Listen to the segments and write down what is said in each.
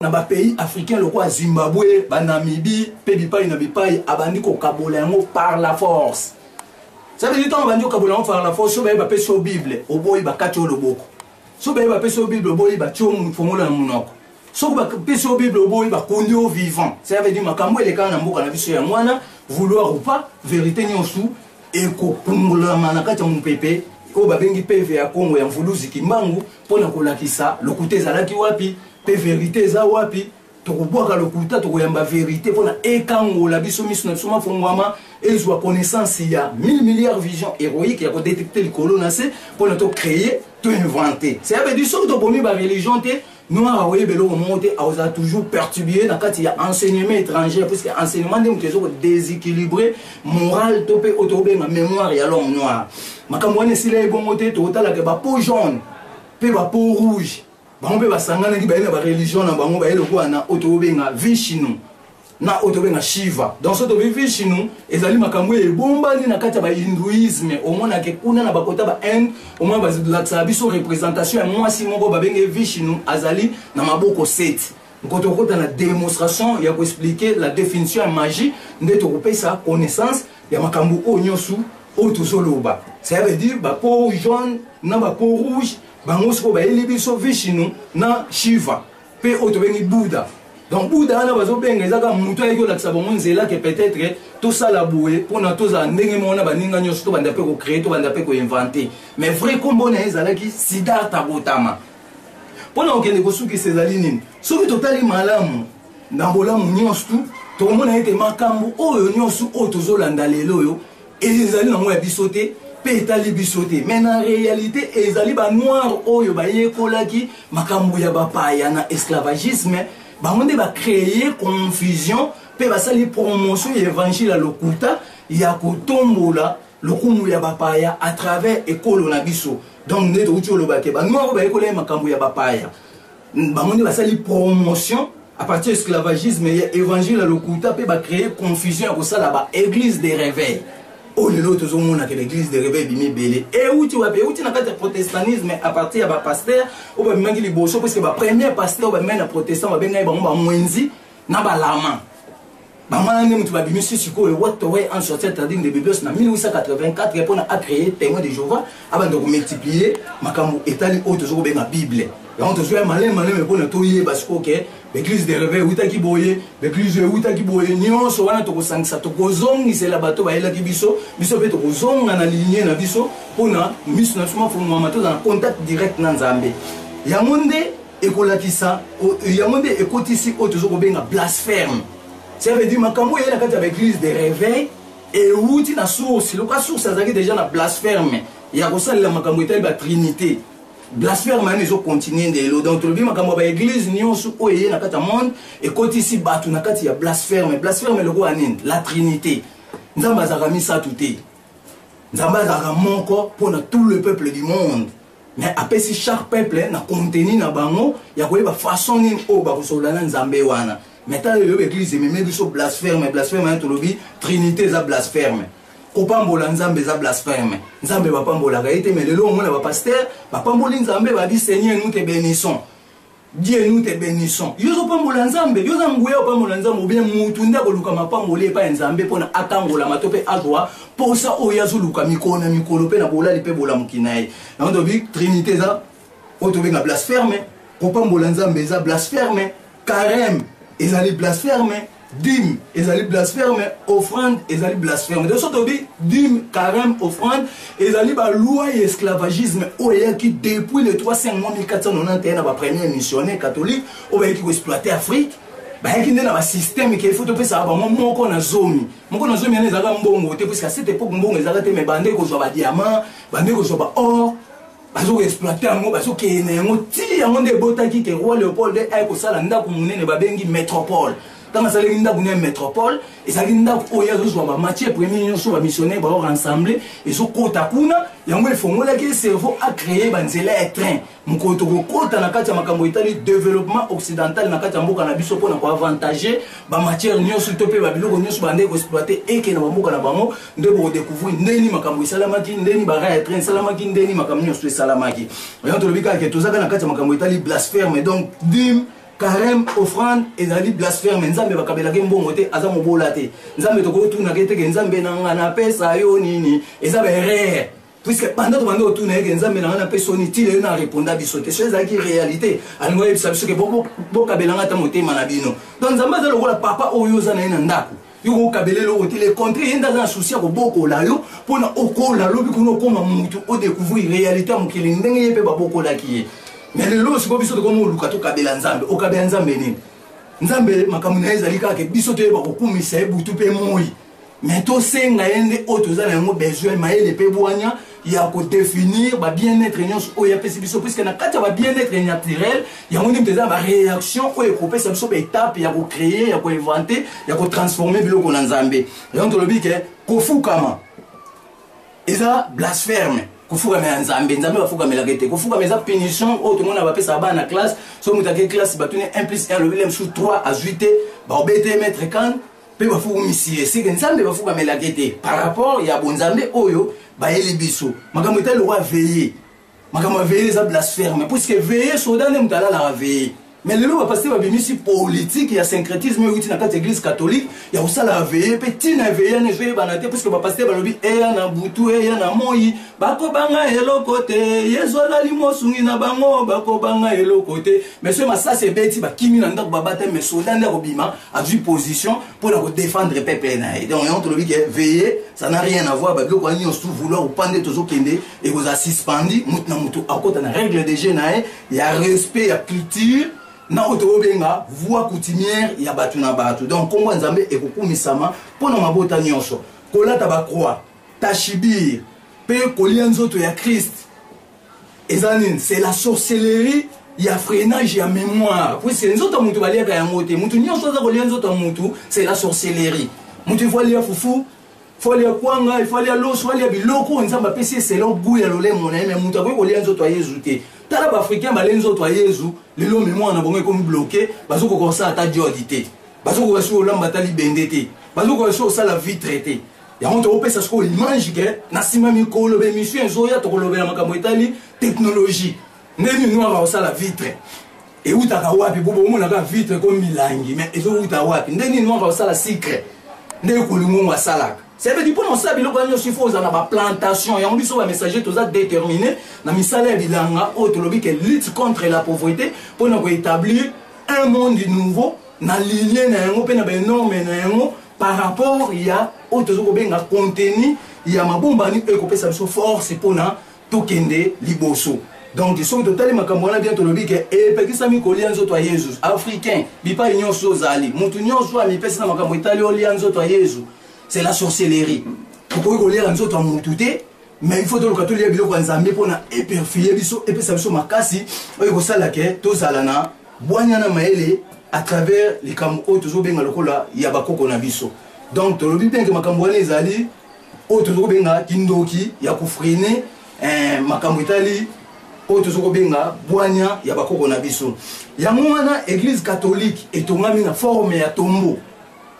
Na ba pays africains lokola Zimbabwe, ba Namibie mpe bipai na bipai, abandi kokabola yango par la force. Ça veut dire ntango abandi kokabola yango par la force, soki baye bapesi yo Bible, oboyi bakati yo loboko. Soki baye bapesi yo Bible, oboyi batie yo fongola na monoko. Soki bapesi yo Bible, oboyi bakundi yo vivant. Ça veut dire makambo elekaka na mboka na biso yango wana, vouloir ou pas, verite nyonso ekokungolama na kati ya mopepe oyo babengi PV ya Kongo ya Mvuluzi Kimbangu mpo na kolakisa lokuta ezalaki wapi mpe verite eza wapi. Tokobwaka lokuta, tokoyamba verite mpo na ekangola biso miso na biso mafongwama, ezwa connaissance ya 1000 milliards vision héroïque ya kodetecte likolo na se mpo na tocreye, toinvente. Ça veut dire soki tobomi bareligion te, noir akoyeba eloko moko te, akozala toujours perturbé na kati ya enseignement étranger, puisque enseignement nde moto ezo kodéséquilibre moral to mpe oyo tokobenga mémoire ya l'homme noir. Makambo wana esila ye bongo te. Tokotalaka bapeau jaune mpe bapeau rouge, bango mpe basanganaki, baye na bareligion na bango, baye lokola na oyo tokobenga Vishnu na oyo tobenga Shiva. Donc so tobi Vishnu ezali makambo oyo ebombani na kati ya bahindouisme. Omonake kuna na bakota ba Inde, omona balakisaka biso représentation ya mwasi moko babenge Vishnu, azali na maboko 7. Nkoto okota na démonstration ya koexplike la définition ya magie, nde tokopesa connaissance ya makambo oyo nyonso oyo tozoloba. Ça veut dire bapeau jaune na bapeau rouge, bango sikoyo bayeli biso Vishnu na Shiva mpe oyo tobengi Buddha. Donc Buddha wana bazobenga eza kaka moto ayaki kolakisa bango nzela ke peut-être tosala boye mpona tozala ndenge moko na baninga nyonso, tobanda mpe kocreye, tobanda mpe koinvente. Mais vrai nkombo na ye ezalaki Siddhartha Gautama. Mpona kokende kosukisa ezali nini? Soki totali malamu na bolamu nyonso tu, tokomona ete makambo oyo nyonso oyo tozolanda lelo oyo ezali nango ya biso te mpe etali biso te, mais na réalité ezali banoir oyo bayekolaki makambo ya bapaya na esclavagisme. Bango nde bacreye confusion mpe basali promotion ya évangile ya lokuta ya kotombola lokumu ya bapaya à travers ekolo na biso. Donc nde tokuti koloba ke banoir oyo bayekolaki makambo ya bapaya, bango nde basali promotion à partir ya esclavagisme ya évangile ya lokuta mpe bacreye confusion ya kosala ba église de réveil oyo lelo tozomona ke l'église de réveil ebimi ebele. Euti wapi? Euti na kati ya protestantisme à partir ya bapaster oyo babimaki liboso, puisque bapremier paster oyo babimaki na protestant babengaki bango bamwenzi na balama. Bango wana nde moto babimisi sikoyo What the Way en sortir trading de Biblios na 1884 mpona acréer Témoin de Jéhovah, abanda komultiplier makambo etali oyo tozo kobenga Bible. Yango tozoya maleme maleme mpona toyeba sikoyo ke baeglise de réveil eutaki boye, baeglise eutaki boye. Nyonso wana tokosangisa, tokozongisela bato bayelaki biso, biso mpe tokozonga na ligne na biso mpona miso na biso mafungwama, tozala na contact direct na Nzambe. Yango nde ekolakisa, yango nde ekotisi oyo tozo kobenga blasphème. Ça veut dire makambo oyo eyei na kati ya baeglise de réveil euti na source. Lokola source azalaki déjà na blasphème ya kosalela makambo etali batrinité, blasphème wana ezokontinue ndelo. Donc tolobi makambo ya baeglise nyonso oyo eye na kati ya monde ekotisi bato na kati ya blasphème. Blasphème lokola nini? La trinité. Nzambe azalaka misato te, Nzambe azalaka moko mpona tout le peuple du monde, mais apesi chaque peuple na contenu na bango ya koyeba façon nini oyo bakosolola na Nzambe wana. Mais tala lelo baeglise ememi biso blasphème. Blasphème wana tolobi trinité eza blasphème, kopambola Nzambe eza blasphème. Nzambe bapambolaka ye te, mais lelo omona bapaster bapamboli Nzambe, babi: "Seigneur, nous te bénissons. Dieu, nous te bénissons." Yo ozopambola Nzambe, yo oza nguya opambola Nzambe, obien mutu nde akoluka mapamboli epai ya Nzambe mpona akangolama to mpe azwa posa oyo azoluka mikolo na mikolo mpe na bolali mpe bolamuki na ye? Yango tobi trinité eza oyo tobenga blasphème, kopambola Nzambe eza blasphème, carême ezali blasphème, dîme ezali blasphème, offrande ezali blasphème. Donc so tobi dîme, carême, offrande ezali baloi ya esclavagisme oyo eyaki depuis le 3 5 mois 1491 na bapremier missionnaire catholique oyo bayaki koexploite Afrique. Bayaki nde na basystème ke ifo topesaka bango moko na zomi. Moko na zomi wana ezalaka mbongo te, puisque à cette époque mbongo ezalaka te, mais bande kozwa badiamant, bande kozwa baor, bazokoexploite yango, bazokende na yango ti yango nde ebotaki ke roi Léopold aye kosala ndako monene babengi Métropole. Ntango asalaki ndako ne Métropole, ezalaki ndako oyo azozwa bamatière première nyonso bamissionnaire baor ensemble ezokota kuna. Yango efongolaki cerveau, acréé banzela ya train. Mokolo tokokota na kati ya makambo etali développement occidental na kati ya mboka na biso mpona koavantage bamatière nyonso to mpe babiloko nyonso bande koexploite eke na bamboka na bango, nde bokodécouvrir ndeni makambo esalamaki, ndeni bara ya train esalamaki, ndeni makambo nyonso esalamaki. Yango tolobi kaka ke tozaka na kati ya makambo etali blasphème. Donc dîme, Carême, offrande ezali blasphème. Nzambe bakabelaki mbongo te, aza mobola te. Nzambe tokotunaka ete ke Nzambe na nga napesa yo nini, eza ba erreur. Puisque banda tobanda kotuna ye ke Nzambe na nga napesa yo nini, ti lelo na reponda biso te. Soki ezalaki réalité, alingi oyebisa biso ke bokabela nga ata motema na bino. Donc Nzambe aza lokola papa oyo oza na ye na ndako. Yo kokabela eloko te, le contraire, ye nde aza na souci ya kobokola yo mpona okola lobi kuna okoma mutu, odécouvrir réalité ya mokili ndenge ye mpe babokolaki ye. Mais lelo sikoyo biso tokomi koluka tokabela Nzambe. Okabela Nzambe nini? Nzambe makambo na ye ezali kaka ke biso toyeba kokumisa ye butu mpe moi, mais tosenga ye nde oyo toza na yango besoin, mayele mpe bwanya ya kodefinir ba bien-être nyonso oyo apesi biso, puisque na kati ya ba bien-être naturel yango nde moto eza na ba réaction oyo ekopesa biso ba étape ya kocréer, ya koinventer, ya kotransformer biloko na Nzambe. Yango tolobi ke kofukama eza blasphème, kofukama ya Nzambe. Nzambe bafukamelaka ete kofukama eza punition oyo tomona bapesaka bana na classe. Soki moto ake classe, batuni 1 plus 1, alobi le mosusu 3, azwi te, baobete maître kan mpe bafukamisi ye. Seke Nzambe bafukamelaka te par rapport ya bonzambe oyo bayeli biso. Makambo etali lokwa veille, makambo ya veille eza blasphème, puisque veille soda nde moto alalaka veille. Mais lelo bapasteur babimisi politique ya syncrétisme oyo euti na kati ya église catholique ya kosala veille, mpe ntina ya veille wana ezoyebana te, puisque bapasteur balobi eya na butu, eya na moi, bakobanga eloko te, Yezu azali mosungi na bango, bakobanga eloko te. Mais soki masasi ebeti, bakimi na ndako babata. Mais soda nde akobima, azwi position mpona kodéfendre peuple na ye. Donc yango tolobi ke veille, ça n'a rien à voir. Babiloko wana nyonso, vouloir ou pas, nde tozokende ekozala suspendu. Motu na motu akota na règle de jeu na ye ya respect ya culture na oyo tokobenga voie coutumière ya bato na bato. Donc nkombo ya Nzambe ekokumisama mpo na mabota nyonso. Kolata bacroix, tashibir mpe kolia nzoto ya Christ eza nini? C'est la sorcellerie ya freinage ya mémoire, puisque nzoto ya mutu baliaka yango te. Mutu nyonso aza kolia nzoto ya mutu, c'est la sorcellerie. Mutu ifo alia fufu, faut alia kwanga, ifo alia loso, alia biloko oyo Nzambe apesi ye selon goût ya lolemo na ye. Mais mutu akoki kolia nzoto ya Yezu te. Tala baafricain balie nzoto ya Yezu, lelo mémoire na bango ekomi bloqué, bazokoka kosala ata diode te, bazokoka soki kolamba ata libende te, bazokoka soki kosala vitre te. Yango tokopesa sikoyo image ke na nsima mikolo baémission ezoya, tokolobela makambo etali technologie, ndenge noir akosala vitre, eutaka wapi. Po bomonaka vitre ko milangi, mais ezowuta wapi? Ndenge nini noir akosala sucre? Ndenge kolingongo asalaka. Ça veut dire mpona kosala biloko ya nyonso, il faut ozala na baplantation. Yango biso bamessager toza déterminé na misala ya bilanga oyo tolobi ke lutte contre la pauvreté, mpona koétablir un monde nouveau na linie na yango mpe na banorme na yango par rapport ya oyo toza kobenga contenu ya mabombani oyo ekopesa biso force mpona tokende liboso. Donc soki totali makambo wana bien, tolobi ke epekisami kolia nzoto ya Yezu. Africain bipai nyonso ozali, motu nyonso amipesi na makambo etali olia nzoto ya Yezu, c'est la sorcellerie. Tokoki koliaka nzoto ya motu te, mais il faut toluka tolia biloko ya Nzambe mpona eperfie biso, epesa biso makasi oyo ekosala ke tozala na bwanya na mayele à travers likambo oyo tozobenga lokola ya bakoko na biso. Donc tolobi bien ke makambo wana ezali oyo tozokobenga kindoki ya kofreiner makambo etali oyo tozokobenga bwanya ya bakoko na biso. Yango wana église catholique etongami na forme ya tombeau.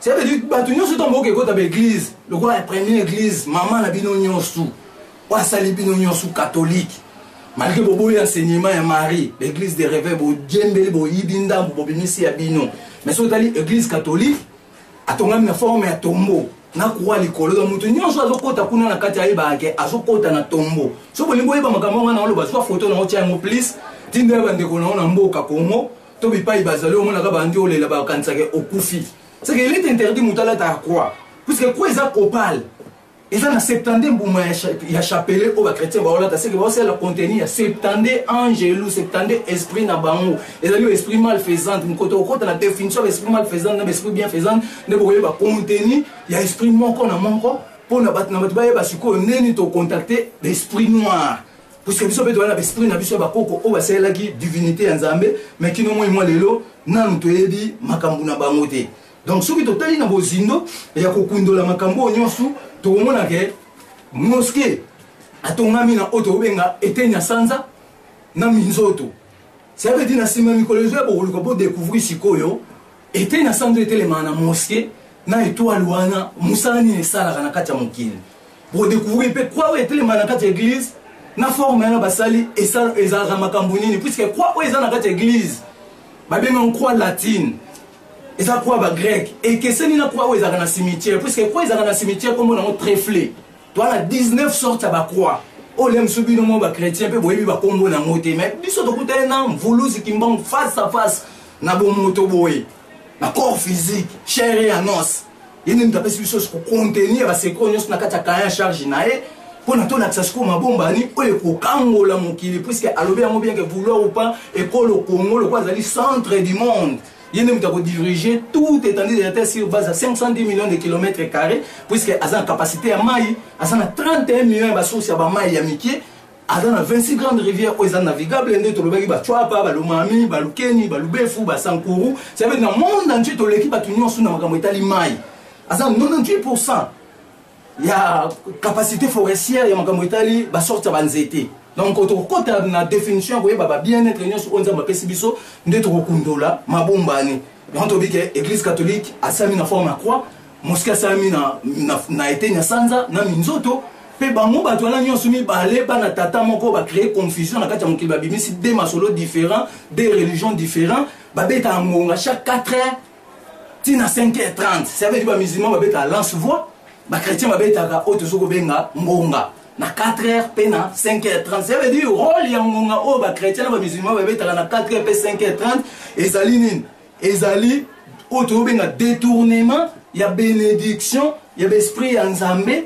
Ça veut dire bato nyonso ntango bokoki ekota baeglise lokola ya première église mama na bino nyonso oyo asali bino nyonso catholique, malgré boboyi enseignement ya Marie, l'église de réveil, bodiembeli, boyibi ndambo, bobimisi ya bino. Mais soki otali église catholique, atongami na forme ya tombeau na croix likolo. Donc moto nyonso azokɔta kuna na kati ayebaka ke azokɔta na tombeau. So bolingi oyeba makambo wana, oloba zwa foto na otia yango plus, tinda ya bandeko na yo na mboka Kongo to bipai bazali. Omonaka bandi olela, bakanisaka okufi. C'est que il est interdit moto alataka croix, puisque croix eza copal, eza na 72 mbuma ya chapelet oyo bachrétien baolata. Seke baosala contenu ya 72 angelu, 72 esprit na bango, ezali oyo esprit malfaisante. Mokoto okota na définition ya esprit malfaisante na baesprit bienfaisante, nde bokoyeba contenu ya esprit moko na moko, mpona bato na bato bayeba sikoyo ndeni tocontacte baesprit noir, puisque biso mpe toza na baesprit na biso ya bakoko oyo basalelaki divinité ya Nzambe, mais kino moi mwa lelo nanu toyebi makambo na bango te. Donc soki totali na bozindo ya kokundola makambo oyo nyonso, tokomona ke mosquée atongami na oyo tokobenga eteni ya sanza na minzoto. Ça veut dire na nsima mikolo ezoya, bokoluka bodécouvrir sikoyo eteni ya sanza etelemaka na mosquée na étoile wana, mosala nini esalaka na kati ya mokili. Bodécouvrir mpe croix oyo etelemaka na kati ya église na forme wana basali, ezalaka makambo nini, puisque croix oyo eza na kati ya église. Babenga croix latine. Eza croix ba grec. Ekeseni na croix oyo ezalaka na cimetière, puisque croix ezalaka na cimetière kombo nango trefle. Toa na 19 sortes ya ba croix. Oyo le mosusu bino mo ba chrétien mpe boyebi ba kombo nango te, mais biso tokutani na Mvuluzi Kimbangu face à face na bomoto boye, na corps physique, chair et en os. Ye nde moto apesi biso contenu ya basecret nyonso na kati ya cahier ya charge na ye mpo na tolakisa sikoyo mabombani oyo ekokangola mokili, puisque alobi yango bien que vouloir ou pas, ekolo Congo lokola azali centre du monde, ye nde moto akodirige tout étendue de la terre sur base ya 510 millions de kilomètres carrés, puisque aza na capacité ya mai, aza na 31 millions ya basource ya bamai ya mike, aza na 26 grandes rivières oyo eza navigable, nde tolobaki bachwapa, balomami, balukeni, balubefu, basankuru. Ça veut dire na monde entier toleki bato nyonso na makambo etali mai. Aza 98% ya capacité forestière ya makambo etali basorte ya banzete. Donc tokokota na définition ya koyeba ba bien-être nyonso oyo Nzambe apesi biso, nde tokokundola mabombani. Donc toyebi ke église catholique asalami na forme ya croix, mosquée asalami na eteni ya sanza na minzoto, mpe bango bato wana nyonso mibale bana tata moko bacrée confusion na kati ya mokili, babimisi deux masolo différents, deux religions différents. Babetaka ngonga chaque 4 heures tina 5 heures 30. Ça veut dire bamusulman babetaka lance voix, bachrétien babetaka oyo tozo kobenga ngonga na 4 heures mpe na 5 heures 30. Ça veut dire rôle ya ngonga oyo bachrétien na bamusulman babetaka na 4 heures mpe 5 heures 30 ezali nini? Ezali oyo tozobenga détournement ya bénédiction ya baesprit ya Nzambe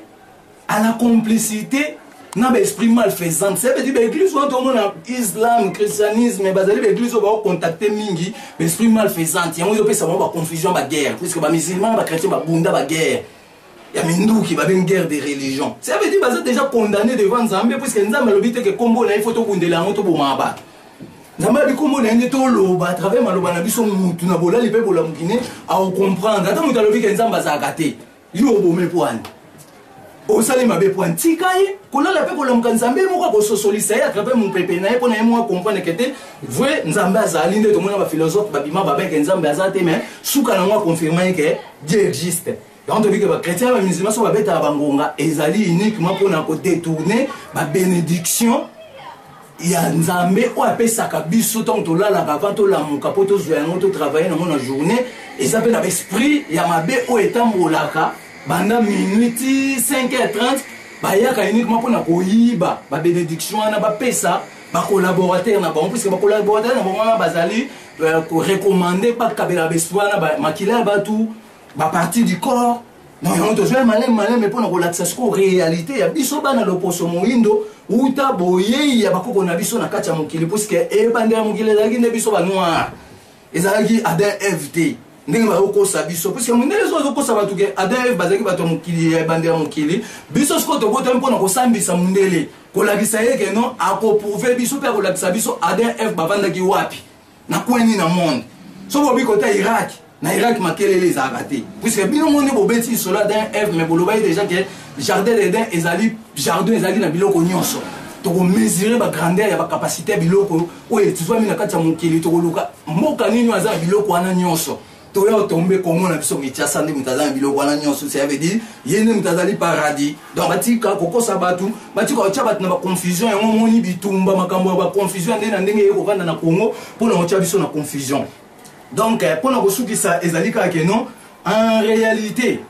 à la complicité na baesprit malfaisante. Ça veut dire baeglise wana tomona islam, christianisme, bazali baeglise oyo baocontacte mingi baesprit malfaisante. Yango ezopesa bango baconfusion, baguerre, puisque bamusulman na bachrétien babunda baguerre ya minduki, babengi guerre de religion. Ça veut dire baza déjà condamné devant Nzambe, puisque Nzambe alobi te ke kombo na ye fo tobundela yango, tobomaka bato. Nzambe abi kombo na ye nde toloba à travers maloba na biso. Mutu na bolali mpe bolamuki ne aocomprendre. Ata moto alobi ke Nzambe azalaka te, yo obome mpo ani osali mabe mpo ani? Tika ye kolala mpe kolamuka, Nzambe moko akososolisa ye à travers mopepe na ye mpo na ye moko acomprendre ke te, vrai Nzambe azali. Nde tomona baphilosophe babima babeke Nzambe aza te, mais suka nango aconfirme ye ke Dieu existe. Donc toyebi ke bachrétien, bamusulman so babetaka bangonga ezali uniquement mpona kodétourne babénédiction ya Nzambe oyo apesaka biso ntango tolalaka avant tolamuka mpo tozwa yango, totravaille nango na journée. Eza mpe na baesprit ya mabe oyo etambolaka banda minuit ti 5 h 30, bayaka uniquement mpona koyiba babénédiction wana, bapesa bacollaborateur na bango, puisque bacollaborateur na bango wana bazali korecommande bakabela baesprit wana makila ya bato, bapartie du corps. Donc yango tozwa maleme maleme mpona kolakisa sikoyo réalité ya biso bana loposo moyindo uta boyei ya bakoko na biso na kati ya mokili, puisque ebandela mokili ezalaki nde biso banoir, ezalaki Adam Eve te ndenge bazokosa biso, puisque mondele so azokosa bato ke Adam Eve bazalaki bato ya mokili ya ebandela mokili. Biso sikoyo tobotami mpona kosambisa mondele, kolakisa ye ke non, akoprouve biso mpe akolakisa biso Adam Eve bavandaki wapi, na kweni na monde. So bobi kota Irak, na Irak makelele ezalaka te, puisque bino mo nde bobeti lisolo Adam Eve, mais bolobaki déjà ke jardin d'Eden ezali jardin ezalaki na biloko nyonso. Tokomesure bagrandeur ya bacapacité ya biloko oyo etuzwami na kati ya mokili, tokoluka mboka nini oyo aza na biloko wana nyonso. Toya otombe Kongo na biso Kinshasa nde moto aza na biloko wana nyonso. Ça veut dire ye nde moto azali paradis. Donc batika kokosa bato, batika kotya bato na baconfusion. Yango omoni bitumba, makambo ya baconfusion nde na ndenge eye kovanda na Congo mpona kotya biso na confusion. Donc mpona kosukisa, ezali kaka ke non, en réalité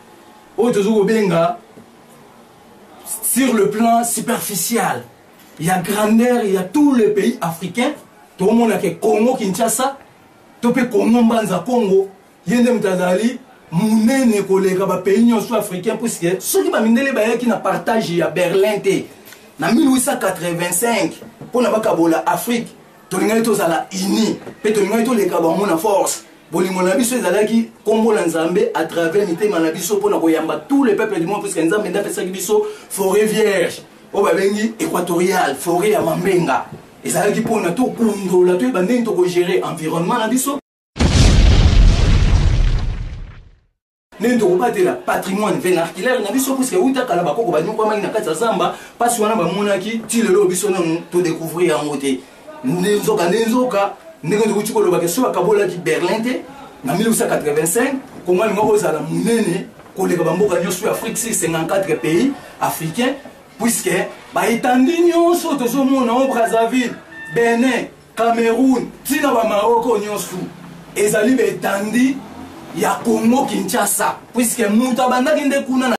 oyo tozo kobenga sur le plan superficiel ya grandeur ya tous les pays africains, tokomona ke Congo Kinshasa to mpe Congo Mbanza Congo, ye nde moto azali monene koleka bapays nyonso africain, puisque soki bamindele bayaki na partage ya Berlin te na 1885 mpona bakabola Afrique, tolingaki tozala uni mpe tolingaki toleka bango na force. Bolingo na biso ezalaki nkombo na Nzambe à travers mitema na biso mpona koyamba tous les peuples du monde, puisque Nzambe nde apesaki biso forêt vierge oyo babengi équatoriale, forêt ya Mambenga. Ezalaki mpona tokundola, toyeba ndenge tokogere environnement na biso, ndenge tokobatela patrimoine vernaculaire na biso, puisque euta kala bakoko banyokwamaki na kati ya zamba. Mpasi wana bamonaki ti lelo biso nanu todécouvrir yango te. Nde nzoka, nde nzoka ndenge tokuti kolobaka, so bakabolaki Berlin te na 1885, Kongo alinga kozala monene koleka bamboka nyonso ya Afrique sur 54 pays africains, puisque baetandi nyonso tozomona o Brazzaville, Benin, Cameroun, ntina bamaroko nyonso. Ezali baetandi ya Congo Kinshasa, puisque moto abandaki nde kuna na.